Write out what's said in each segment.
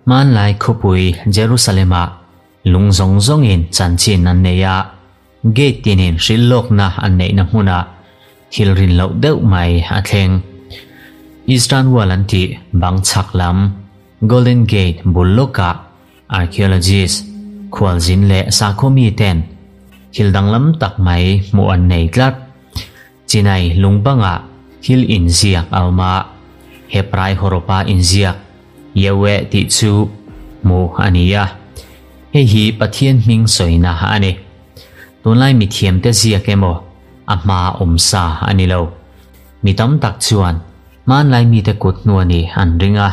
Hmanlai khawpui Jerusalem-ah lung zawng zawngin chanchin an nei a, gate tinin hrilh lawkna an neihna hmunah thil rin loh deuh mai a thleng. Eastern Wall an tih bang chhak lam Golden Gate bul lawkah archaeologist, khualzin leh sakhaw miten thil danglam tak mai hmuh an nei tlat. Chinai lungbangah thil inziak a awm a, Hebrai hawrawpa inziak Yahweh tih chu hmuh a ni a, hei hi Pathian hming sawina a ni. Tunlai mithiamte ziak emaw a hma awm sa a ni lo. Mi tam tak chuan hmanlai mite kut hnu a ni an ring a,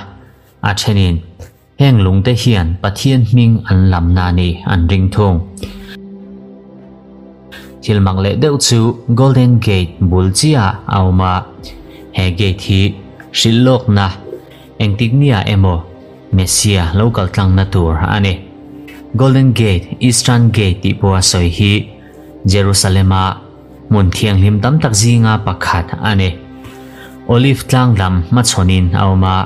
a thenin Heng lungte hian Pathian hming an lamna a ni an ring thung. Thil mak leh deuh chu Golden Gate bul chiah a awm a, he gate hi hrilh lawkna engtik nia emaw Messiah lo kal tlangna tur a ni. Golden Gate, Eastern Gate tih pawha sawi hi Jerusalem-a hmun thianghlim tam tak zinga pakhat a ni. Olive tlang lam hmachhawnin a awm a,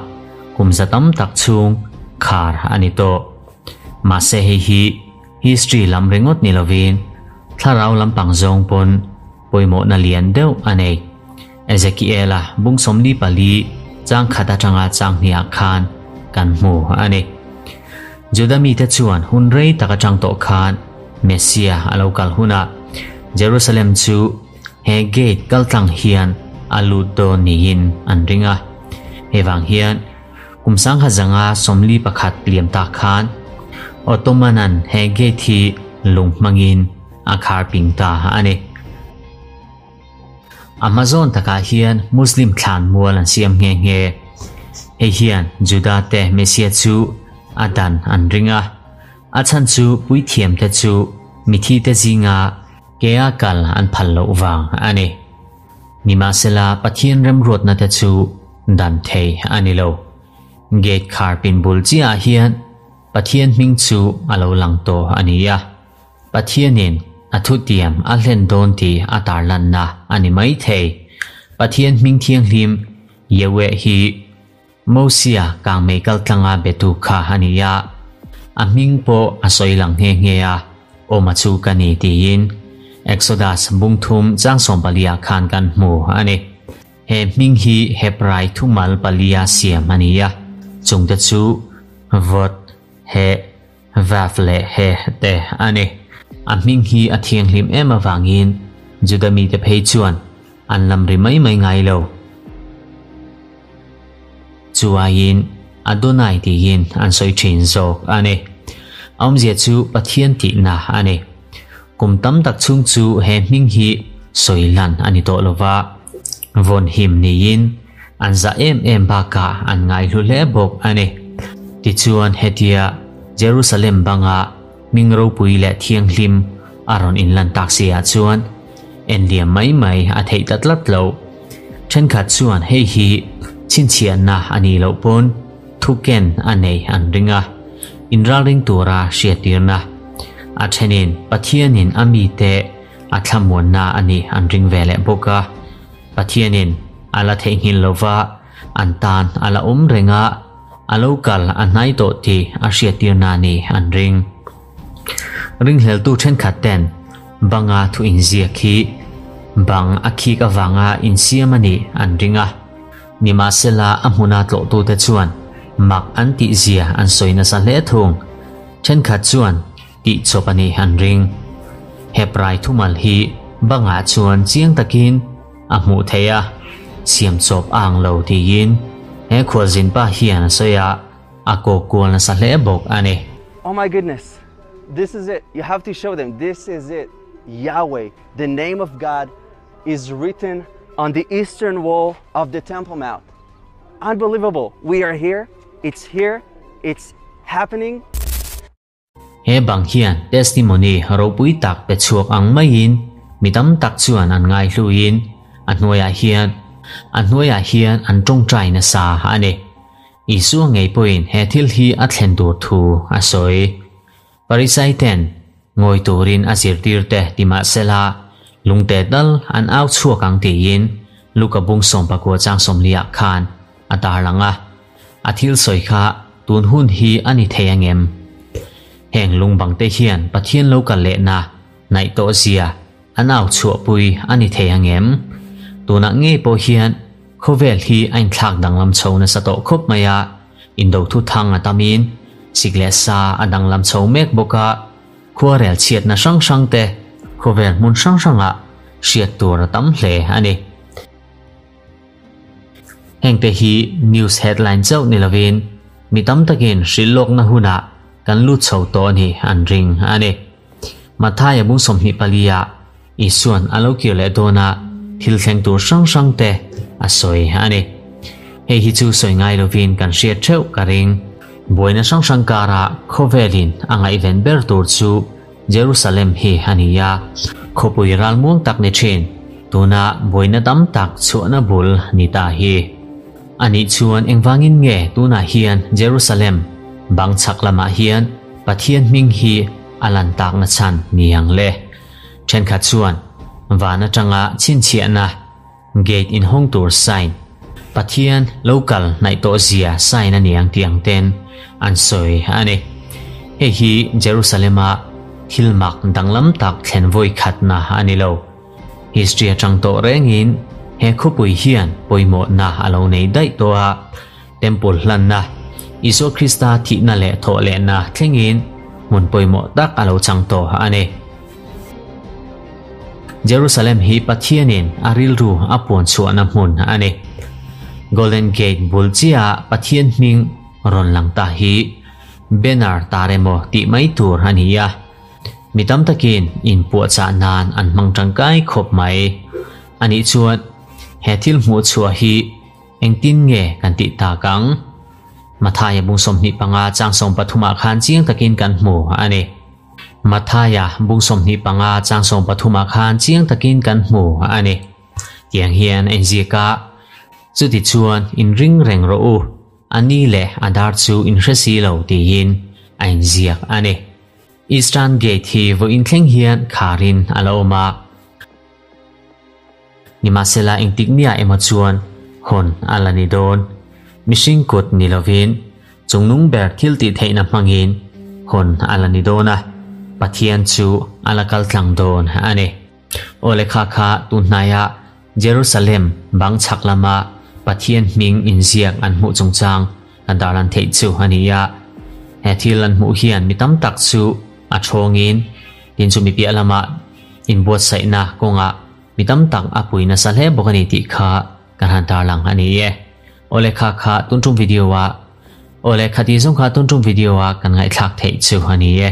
kum za tam tak chhung khar a ni tawh. Mahse hei hi history lam ringawt ni lovin thlarau lampang zawng pawn pawimawhna lian deuh a nei. Ezekiela bung 44 chang khat atanga chang hniah khan kan hmu a ni. Juda mite chuan hun rei tak atang tawh khan Messiah a lo kal hunah Jerusalem chu he gate kaltlang hian a lut dawn niin an ring a. Hei vang hian kum 1941 liam tak khan Ottoman-a'n he gate hi lung hmangin a khar ping ta a ni. A hma zawn takah hian Muslim thlan mual an siam nghe nghe. Hei hian Juda te Messiah chu a dan an ring a. A chhan chu puithiamte chu mithite zinga kea kal an phal loh vang a ni. Nimahsela Pathian remruatna te chu dan thei a ni lo. Gate khar pin bul chiahah hian Pathian hming chu a lo lang tawh a ni a. Pathianin a thutiam a hlen dawn tih a tarlanna a ni mai thei. Pathian hming thianghlim Yahweh hi Mosia kangmei kaltlanga betu kha a ni a, a hming pawh a sawi lang nghe nghe a, Awma chu ka ni tiin Exodus bung thum chang sawmpalia khan kan hmu a ni. He hming hi Hebrai thumal palia siam a ni a, chungte chu Vot, He, Vav leh He te a ni. A hming hi a thianghlim em avangin Juda mite phei chuan an lam ri mai mai ngai lo. Chu aiin Adonai tiin an sawi thin zawk a ni. A awmzia chu Pathian tihna a ni. Kum tam tak chhung chu he hming hi sawi lan a ni tawh lova, vawn him niin an zah em em bakah an ngaihlu hle bawk a ni. Tichuan hetia Jerusalem banga hming ropui leh thianghlim a rawn inlan tak si ah chuan en liam mai mai a theih ta tlat loh. Thenkhat chuan hei hi chhinchhiahna a nih loh pawn thuken a nei an ring a, inralring tura hriattirna a thenin Pathianin a mite a thlamuanna a nih an ring ve leh bawk a. Pathianin a la theihnghilh lova an tan a la awm reng a, a lo kal a hnai tawh tih a hriattirna a nih an ring. Ringhleltu thenkhat ten banga thu inziak hi bang a khik avanga insiam a nih an ring a, nimahsela a hmuna tlawhtute chuan mak an tihzia an sawi nasa hle thung. Thenkhat chuan tih chawp a nih an ring. Hebrai thumal hi bangah chuan chiang takin a hmuh theih a, siam chawp a ang lo tiin he khualzin pa hian a sawi a, a kawk kual nasa hle bawk a ni. Oh my goodness, this is it, you have to show them, this is it, Yahweh, the name of God is written on the eastern wall of the Temple Mount. Unbelievable, we are here, it's here, it's happening. He bang hian testimony ropui tak pe chhuak ang maiin mi tam tak chuan an ngaihluin a hnuaiah hian a hnuaiah hian an tawngtai nasa a ni. Isua ngei pawhin he thil hi a thlen tur thu a sawi. Pharisai ten ngawi turin a zirtirte ti mahsela lungte dal an au chhuak ang tiin Luka bung 14 chang 40 khan. a tarlang a, a thil sawi kha tun hun hi a ni thei angem? Heng lungbang te hian Pathian lo kal lehna naih tawh zia an au chhuahpui a ni thei angem? Tunah ngei pawh hian khawvel hi a inthlak danglam chho nasa tawh khawp mai a, indo thuthang a tamin sik leh sa a danglam chho mek bawk a, khuarel chhiatna hrang hrang te khawvel hmun hrang hrangah hriat tur a tam hle a ni. Hengte hi news headline chauh ni lovin mi tam takin hrilh lawkna hunah kan lut chho tawh a ni an ring a ni. Mathaia bung 24 ah Isuan a lo kir leh dawn a thil thleng tur hrang hrang te a sawi a ni. Hei hi chu sawi ngai lovin kan hriat theuh ka ring. Buaina hrang hrang karah khawvelin a ngaihven ber tur chu Jerusalem hi a ni a, khawpui ralmuang tak ni thin, tuna buaina tam tak chhuahna bul ni ta hi. A nih chuan engvangin nge tunah hian Jerusalem bang chhak lamah hian Pathian hming hi a lan takna chhan ni ang le? Thenkhat chuan van atanga chhinchhiahna gate inhawng tur sign, Pathian lo kal hnaih tawh zia sign a ni ang tih ang ten an sawi a ni. Hei hi Jerusalem-a thil mak danglam tak thlen vawi khatna a ni lo. History atang tawh rengin he khawpui hian pawimawhna a lo nei daih tawh a, Temple hlanna, Isua Krista thihna leh thawh lehna thlengin hmun pawimawh tak a lo chang tawh a ni. Jerusalem hi Pathianin a rilru a puan chhuahna hmun a ni. Golden Gate bul chiah Pathian hming rawn lang ta hi banner tar emaw tih mai tur a ni a. Mi tam takin inpuahchah nan an hmang tangkai khawp mai. Anih chuan he thil hmuh chhuah hi Engtin nge kan tih tak ang? Mathaia bung 25 chang 13 ah khan chiang takin kan hmu a ni. Mathaia bung 25 chang 13 ah khan chiang takin kan hmu a ni. Tiang hian a inziak a, Chutichuan inring reng rawh u, a ni leh a dar chu inhre si lo tiin a inziak a ni. Eastern Gate hi vawiin thleng hian kharin a la awm a. Nimahsela engtik nia emaw chuan hawn a la ni dawn. Mihring kut ni lovin chungnung ber thil tih theihna hmangin hawn a la ni dawn a, Pathian chu a la kal tlang dawn a ni. Aw lekha kha tunhnaiah Jerusalem bang chhak lama Pathian hming inziak an hmuh chungchang kan darlan theih chu a ni a. He thil an hmuh hian mi tam tak chu a thawngin tin chu mi piah lamah inbuatsaihna kawngah mi tam tak a pui nasa hle bawk a ni tih kha kan han tarlang a ni e. Awle kha kha tun tum video ah Awle khati zawng kha tun tum video ah kan ngaihthlak theih chu a ni e.